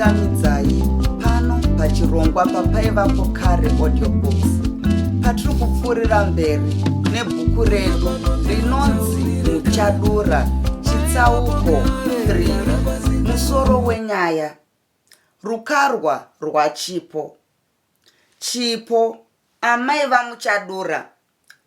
Ndinokuchingamidzai pano pachirongwa paPaivapo Kare Audiobooks patiri kupfuurira mberi nebhuku redu rinonzi Muchadura chitsauko 3 musoro wenyaya Rukarwa rwaChipo. Chipo, amai vaMuchadura,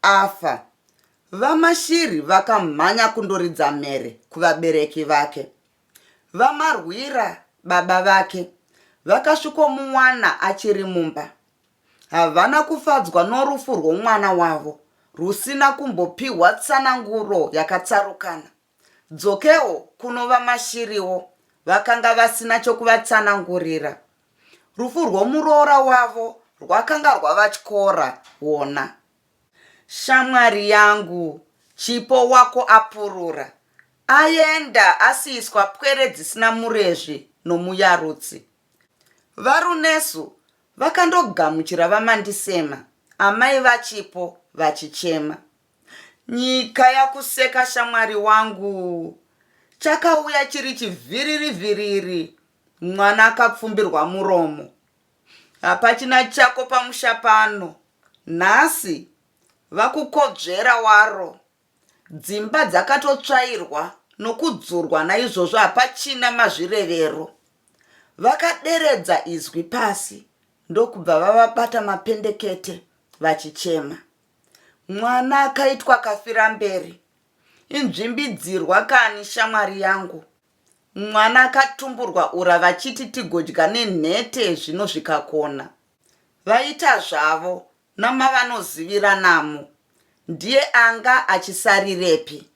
afa. VaMashiri vakamhanya kundoridza mhere kuvabereki vake. VaMarwira, baba vake, vakasvikomuwana achiri mumba. Havana kufadzwa norufu rwomwana wavo rwusina kumbopihwa tsananguro yakatsarukana. Dzokewo kuno VaMashiriwo vakanga vasina chokuvatsanangurira. Rufu rwomuroora wavo rwakanga rwavatyora wona. Shamwari yangu, Chipo wako apurura. Aenda asiiswa pwere dzisina murezvi nomuyarutsi. VaRunesu vakandogamuchira VaMandisema, amai vaChipo, vachichema. Nyika yakuseka shamwari wangu. Chakauya chiri chivhiriri vhiriri mwana akapfumbirwa muromo. Hapachina chako pamusha pano. Nhasi vakukodzvera waro. Dzimba dzakatotsvairwa nokudzurwa naizvozvo hapachina mazvirevero. Vakaderedza izwi pasi ndokubva vavabata mapendekete vachichema. Mwana akaitwa kafiramberi. Inzvimbidzirwa kani shamwari yangu. Mwana akatumburwa ura vachiti tigodya nenhete zvino zvikakona. Vaita zvavo namavanozivira namo. Ndiye anga achisarirepi.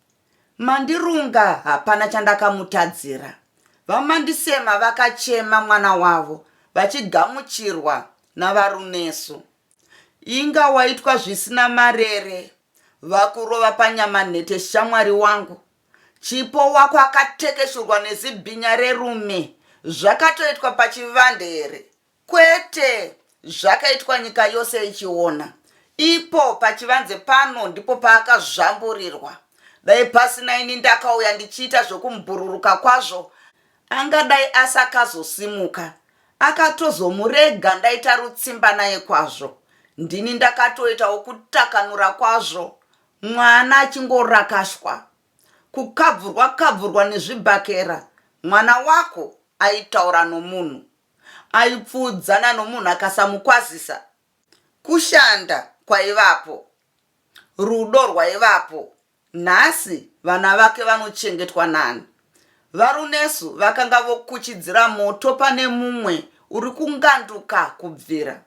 Mandirunga hapana chandakamutadzira. VaMandisema vakachema mwana wavo vachigamuchirwa naVaRunesu. Inga waitwa zvisina marere vakurova panyama nhete shamwari wangu. Chipo wako akatekeshurwa nezibhinya rerume zvakatoitwa pachivande here? Kwete, zvakaitwa nyika yose ichiona. Ipo pachivanze pano ndipo paakazvamburirwa. Dai pasina ini ndakauya ndichiita zvokumubhururuka kwazvo, angadai asakazosimuka. Akatozomurega ndaita rutsimba naye kwazvo. Ndini ndakatoita wokutakanura kwazvo, mwana achingorakashwa. Kukabvurwa kabvurwa nezvibhakera, mwana wako aitaura nomunhu. Aipfuudzana nomunhu akasamukwazisa. Kushanda kwaivapo. Rudo rwaivapo. Nhasi vana vake vanochengetwa nani? VaRunesu vakanga vokuchidzira moto pane mumwe uri kunganduka kubvira.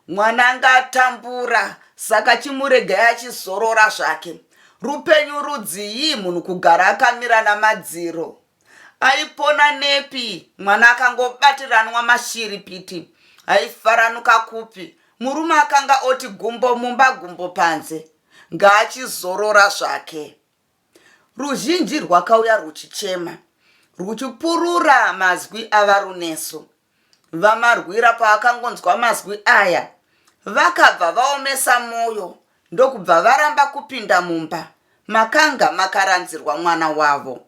Mwana anga atambura saka chimuregai achizorora zvake. Rupenyu rudzii munhu kugara akamira namadziro? Aipona nepi mwana akangobatiranwa mashiripiti? Aifaranuka kupi murume akanga oti gumbo mumba gumbo panze? Ngaachizorora zvake. Ruzhinji rwakauya rwuchichema rwuchipurura mazwi aVaRunesu. VaMarwira pavakangonzwa mazwi aya vakabva vaomesa moyo ndokubva varamba kupinda mumba makanga makaranzirwa mwana wavo.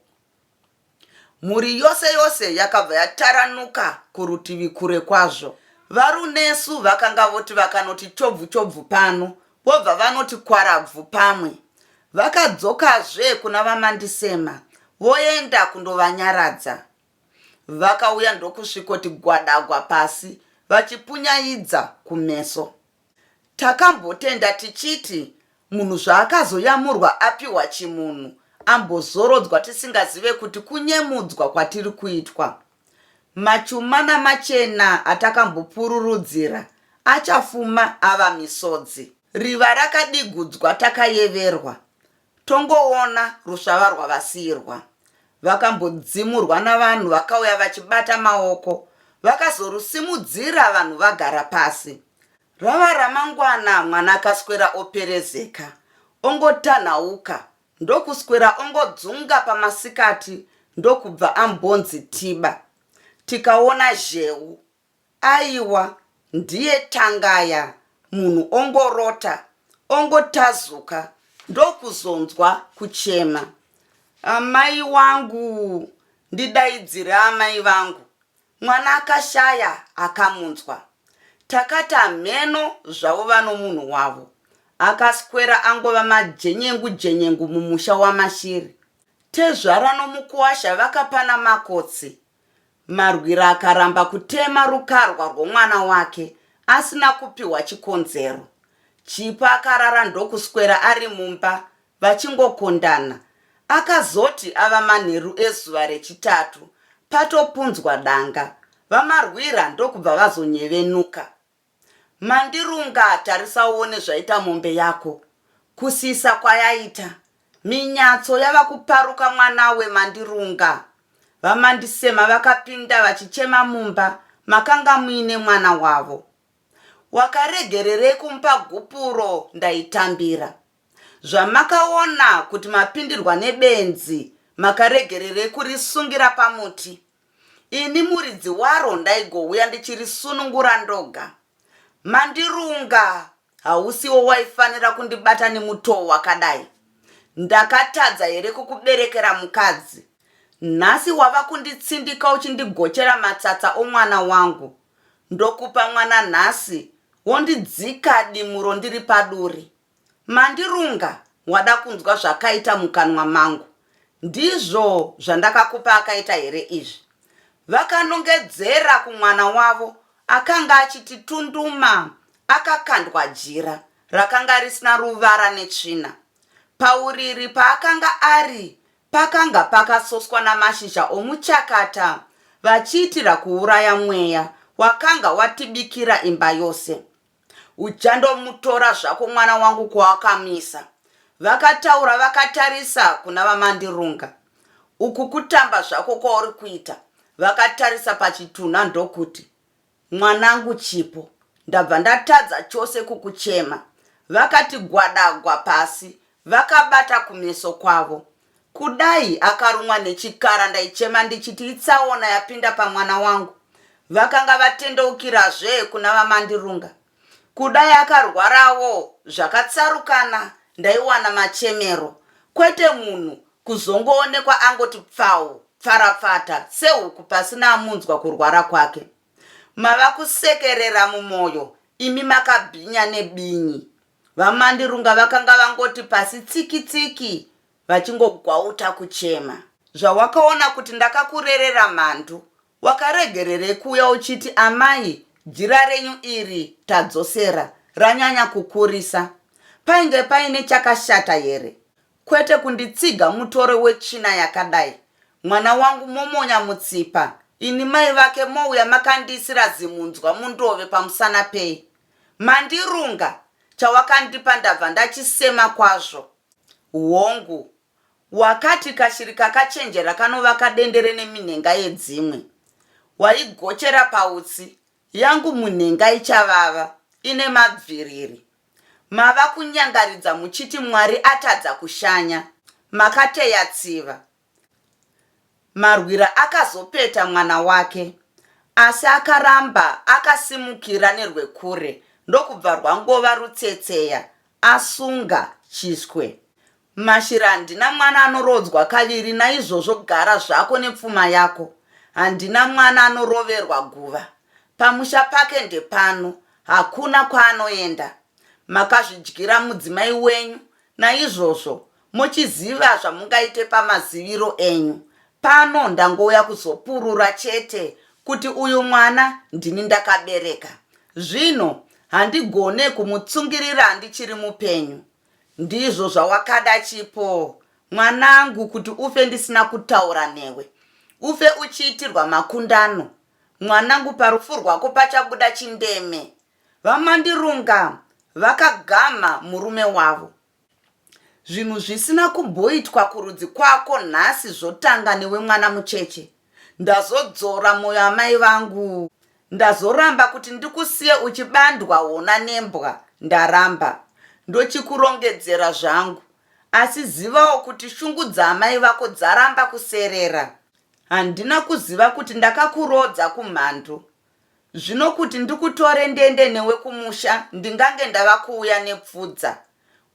Mhuri yose yose yakabva yataranuka kurutivi kure kwazvo. VaRunesu vakanga voti vakanoti chobvu chobvu pano vobva vanoti kwarabvu pamwe. Vakadzokazve kuna VaMandisema voenda kundovanyaradza. Vakauya ndokusvikoti gwadagwa pasi vachipunyaidza kumeso. Takambotenda tichiti munhu zvaakazoyamurwa apiwa chimunhu ambozorodzwa tisingazive kuti kunyemudzwa kwatiri kuitwa. Machuma namachena atakambopururudzira achafuma ava misodzi. Riva rakadigudzwa takayeverwa Tongoona rusvava rwavasiirwa. Vakambodzimurwa navanhu vakauya vachibata maoko vakazorusimudzira vanhu vagara pasi. Rava ramangwana mwana akaswera operezeka, ongotanhauka ndokuswera ongodzunga pamasikati ndokubva ambonzi tiba. Tikaona zheu. Aiwa ndiye tangaya munhu ongorota ongotazuka ndokuzonzwa kuchema. Amai wangu ndidaidzire amai vangu. Mwana akashaya akamunzwa. Takati hameno zvavo vanomunhu wavo. Akaswera angova majenyengu jenyengu mumusha waMashiri. Tezvara nomukuwasha vakapana makotsi. Marwira akaramba kutema rukarwa rwomwana wake asina kupiwa chikonzero. Chipo akarara ndokuswera ari mumba vachingokondana. Akazoti ava manheru ezuva rechitatu patopunzwa danga, VaMarwira ndokubva vazonyevenuka. Mandirunga tarisa uone zvaita mombe yako. Kusisa kwayaita. Minyatso yava kuparuka mwanawe Mandirunga. VaMandisema vakapinda vachichema mumba makanga muine mwana wavo. Wakaregererei kumupa gupuro ndaitambira. Zvamakaona kuti mapindirwa nebenzi makaregererei kurisungira pamuti. Ini muridzi waro ndaigouya ndichirisunungura ndoga. Mandirunga hausiwo waifanira kundibata nemutoo wakadai. Ndakatadza here kukuberekera mukadzi? Nhasi wava kunditsindika uchindigochera matsatsa omwana wangu. Ndokupa mwana nhasi wondidzika dimuro ndiri paduri. Mandirunga wada kunzwa zvakaita mukanwa mangu. Ndizvo zvandakakupa akaita here izvi? Vakanongedzera kumwana wavo akanga achiti tunduma akakandwa jira rakanga risina ruvara netsvina. Pauriri paakanga ari pakanga pakasoswa namashizha omuchakata vachiitira kuuraya mweya wakanga watibikira imba yose. Uchandomutora zvako mwana wangu kwawakamisa. Vakataura vakatarisa kuna VaMandirunga. Uku kutamba zvako kwauri kuita. Vakatarisa pachitunha ndokuti, Mwanangu Chipo, ndabva ndatadza chose kukuchema. Vakati gwadagwa pasi vakabata kumeso kwavo. Kudai akarumwa nechikara ndaichema ndichiti itsaona yapinda pamwana wangu. Vakanga vatendeukirazve kuna VaMandirunga. Kudai akarwarawo zvakatsarukana ndaiwana machemero kwete munhu kuzongoonekwa angoti pfau pfarapfata sehuku pasina amunzwa kurwara kwake. Mava kusekerera mumoyo imi makabhinya nebinyi. VaMandirunga vakanga vangoti pasi tsiki tsiki vachingogwauta kuchema. Zvawakaona kuti ndakakurerera mhandu wakaregererei kuuya uchiti amai jira renyu iri tadzosera ranyanya kukurisa? Painge paine chakashata here? Kwete kunditsiga mutoro wetsvina yakadai. Mwana wangu momonya mutsipa ini mai vake mouya makandiisira zimunzwa mundove pamusana pei? Mandirunga, chawakandipa ndabva ndachisema kwazvo. Hongu, wakati kashiri kakachenjera kanovaka dendere neminhenga yedzimwe. Waigochera pautsi, yangu munhenga ichavava, ine mabviriri. Mava kunyangaridza muchiti Mwari atadza kushanya. Makateya tsiva. Marwira akazopeta mwana wake asi akaramba akasimukira nerwekure ndokubva rwangova rutsetseya asunga chiswe. Mashira handina mwana anoroodzwa kaviri naizvozvo gara zvako nepfuma yako. Handina mwana anoroverwa guva. Pamusha pake ndepano hakuna kwaanoenda. Makazvidyira mudzimai wenyu naizvozvo Mochiziva zvamungaite pamaziviro enyu. Pano ndangouya kuzopurura chete kuti uyu mwana ndini ndakabereka. Zvino handigone kumutsungirira ndichiri mupenyu. Ndizvo zvawakada Chipo mwanangu kuti ufe ndisina kutaura newe. Ufe uchiitirwa makundano. Mwanangu parufu rwako pachabuda chindeme. VaMandirunga vakagamha murume wavo. Zvinhu zvisina kumboitwa kurudzi kwako nhasi zvotanga newe mwana mucheche. Ndazodzora moyo amai vangu. Ndazoramba kuti ndikusiye uchibandwa hona nembwa ndaramba. Ndochikurongedzera zvangu. Asi zivawo kuti shungu dzaamai vako dzaramba kuserera. Handina kuziva kuti ndakakuroodza kumhandu. Zvino kuti ndikutore ndiende newe kumusha ndingange ndava kuuya nepfudza.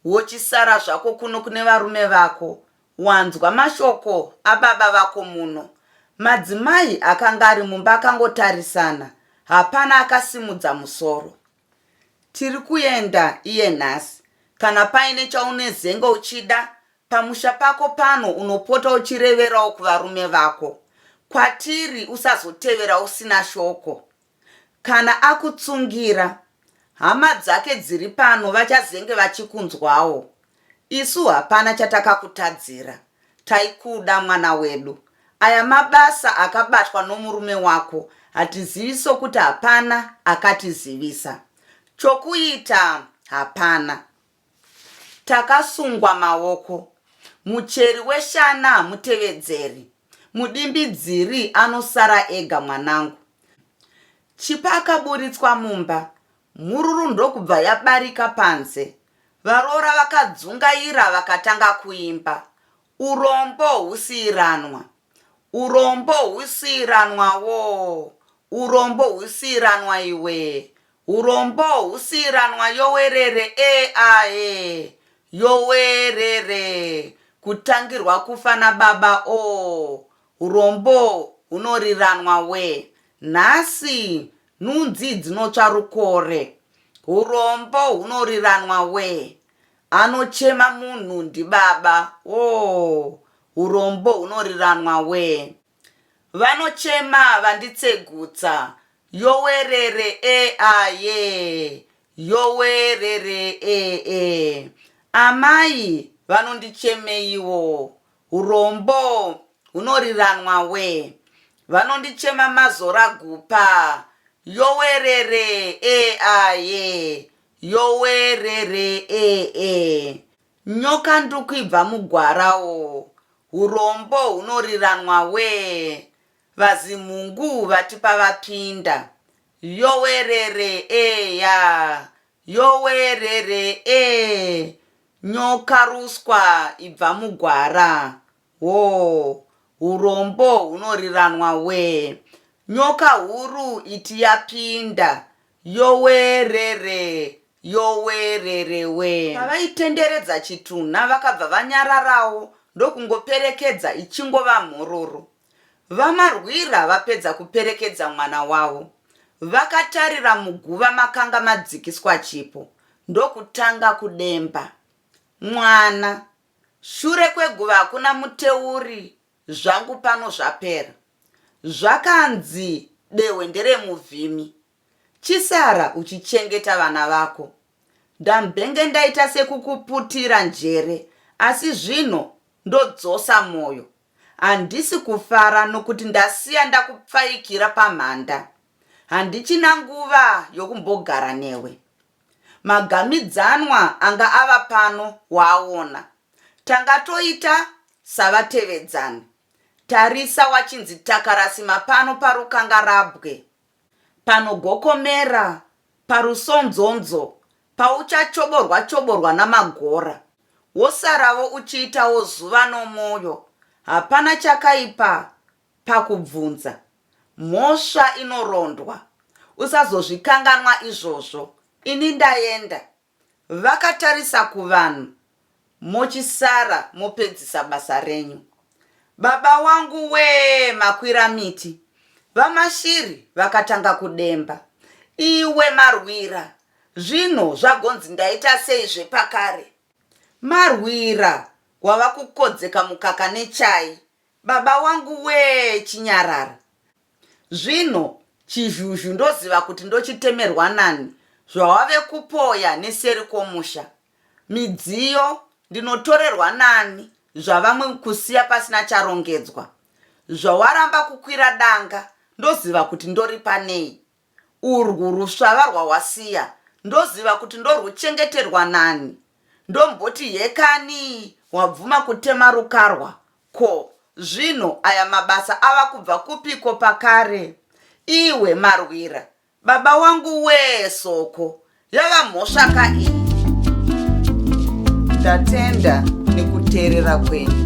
Wochisara zvako kuno kune varume vako. Wanzwa mashoko ababa vako muno. Madzimai akanga ari mumba akangotarisana, hapana akasimudza musoro. Tiri kuenda iye nhasi. Kana paine chaunezenge uchida, pamusha pako pano unopota uchireverawo kuvarume vako. Kwatiri usazotevera usina shoko. Kana akutsungira, hama dzake dziri pano vachazenge vachikunzwawo. Isu hapana chatakakutadzira. Taikuda mwana wedu. Aya mabasa akabatwa nomurume wako hatizivi sokuti hapana akatizivisa. Chokuita hapana. Takasungwa maoko. Mucheri weshana hamutevedzeri. Mudimbidziri anosara ega mwanangu. Chipo akaburitswa mumba, mhururu ndokubva yabarika panze. Varoora vakadzungaira vakatanga kuimba. Urombo husiiranwa. Urombo husiiranwa woo. Urombo husiiranwa iwee. Urombo husiiranwa yowerere ee ae. Yowerere. Kutangirwa kufa nababa oo. Urombo hunoriranwa wee. Nhasi nhunzi dzinotsva rukore. Urombo hunoriranwa wee. Anochema munhu ndibaba ooh hurombo hunoriranwa wee. Vanochema vanditsegutsa yowerere e a yee yowerere e e amai vanondichemeiwo hurombo hunoriranwa wee vanondichema mazora gupa yowerere e a yee Yowerere e e. Nyoka nduku ibva mugwara o. Hurombo hunoriranwa wee. Vazimhungu vatipa vapinda. Yowerere e ya. Yowerere e. Nyoka ruswa ibva mugwara. Hoo, hurombo hunoriranwa wee. Nyoka huru iti yapinda. Yowerere, yowerere wee. Pavaitenderedza chitunha vakabva vanyararawo ndokungoperekedza ichingova mhururu. VaMarwira vapedza kuperekedza mwana wavo, vakatarira muguva makanga madzikiswa Chipo ndokutanga kudemba. Mwana. Shure kweguva hakuna muteuri zvangu pano zvapera. Zvakanzi dehwe nderemuvhimi. Chisara uchichengeta vana vako. Ndambenge ndaita sekukuputira njere asi zvino ndodzosa moyo. Handisi kufara nokuti ndasiya ndakupfaikira pamhanda. Handichina nguva yokumbogara newe. Magamidzanwa anga ava pano waaona. Tanga toita savatevedzani. Tarisa wachinzi takarasima pano parukangarabwe. Panogokomera, parusonzonzo, pauchachoborwa choborwa namagora. Wosaravo uchiitawo zuva nomwoyo. Hapana chakaipa pakubvunza. Mhosva inorondwa. Usazozvikanganwa izvozvo. Ini ndaenda. Vakatarisa kuvanhu mochisara mopedzisa basa renyu. Baba wangu wee makwira miti. VaMashiri vakatanga kudemba. Iwe Marwira, zvino zvagonzi ndaita sei zvepakare? Marwira wava kukodzeka mukaka nechai. Baba wangu wee chinyarara. Zvino chizhuzhu ndoziva kuti ndochitemerwa nani zvawave kupoya neseri kwomusha. Midziyo ndinotorerwa nani zvavamwe kusiya pasina charongedzwa. Zvawaramba kukwira danga ndoziva kuti ndoripa nei. Urwu rusvava rwawasiya ndoziva kuti ndorwuchengeterwa nani. Ndomboti hekani wabvuma kutema rukarwa ko zvino aya mabasa ava kubva kupiko pakare? Iwe Marwira baba wangu wee Soko yava mhosva ka iyi? Ndatenda nekuteerera kwenyu.